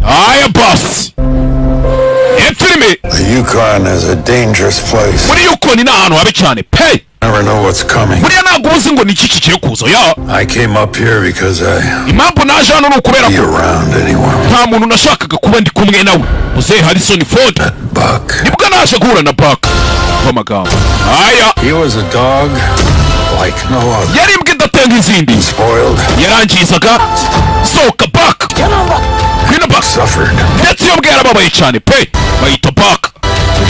Aya basi, filime. The Yukon is a dangerous place. Muri Yukon ni ahantu habi cyane pe. Never know what's coming. Buriya ntabwo uba uzi ngo ni iki kigiye kuza ya. I came up here because I Impamvu naje hano ni ukubera be ko around anyone. nta muntu nashakaga kuba ndi kumwe nawe, muzehe Harrison Ford. Buck. Nibwo naje guhura na Buck w'amagambo aya. He was a dog like no other. Yari imbwa idatenga izindi. Spoiled, Yarangizaga. Sohoka Buck, ngwino Buck. suffered. Ndetse iyo mbwa yarababaye cyane pe, bayita Buck.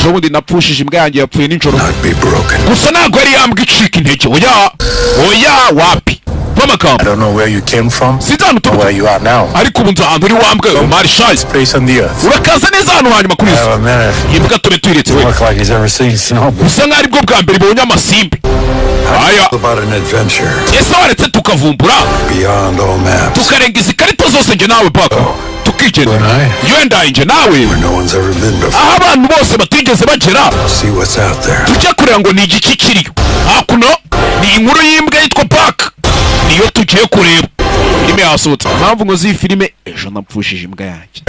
Ejo bundi napfushije imbwa yanjye, yapfuye nijoro. Not be broken. Gusa ntabwo yari yambwa icika intege, oya oya, wapi w'amagambo. I don't know where you came from Sinzi ahantu or uturuka where you are now. ariko ubu nzi ahantu uri wambwe marishayi. Place on the earth. Urakaza neza ahantu hanyuma kuri Have isi. a minute. Iyi mbwa tube tuyiretse we. Look like he's ever seen snow. Bisa nkaho aribwo bwa mbere ibonye amasimbi aya. About an adventure Ese waretse tukavumbura beyond all maps. tukarenga izi karita zose, njye nawe paka, tukigendera yenda, njye nawe, Where no one's ever been before. aho abantu bose batigeze bagera. See what's out there. Tujya kureba ngo ni igiki kiriyo hakuno. Ni inkuru y'imbwa yitwa Buck, niyo tugiye kureba. Filime yasohotse. Impamvu ngo z'iyi filime, ejo napfushije imbwa yanjye,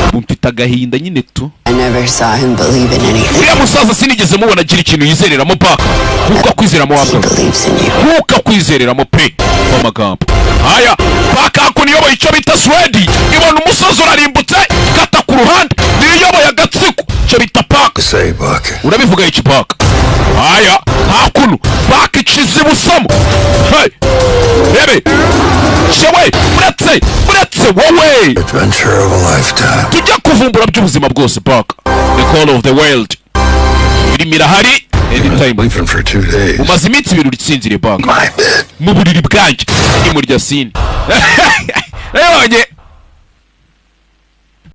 ubu mfite agahinda nyine tu. I never saw him believe in anything. Uriya musaza sinigeze mubona agira ikintu yizereramo. Buck, kuko akwizeramo He wambwa believes in you. kuko akwizereramo pe w'amagambo aya. Buck hakuno iyoboye icyo bita sled, ibona umusozi urarimbutse, kata ku ruhande. Niyo iyoboye agatsiko, icyo bita Buck. Say, Buck. Urabivuga iki, Buck? Aya hakuno Buck icize ibusamo. Hey! Rebe shewe, uretse uretse wowe. Adventure of a lifetime. Tujya kuvumbura by'ubuzima bwose. Buck, The Call of the Wild, filime irahari anytime. Sleeping for 2 days. Umaze iminsi 2 uritsinziriye, Buck. My bed. Mu buriri bwanjye nimurya sini. Nabonye.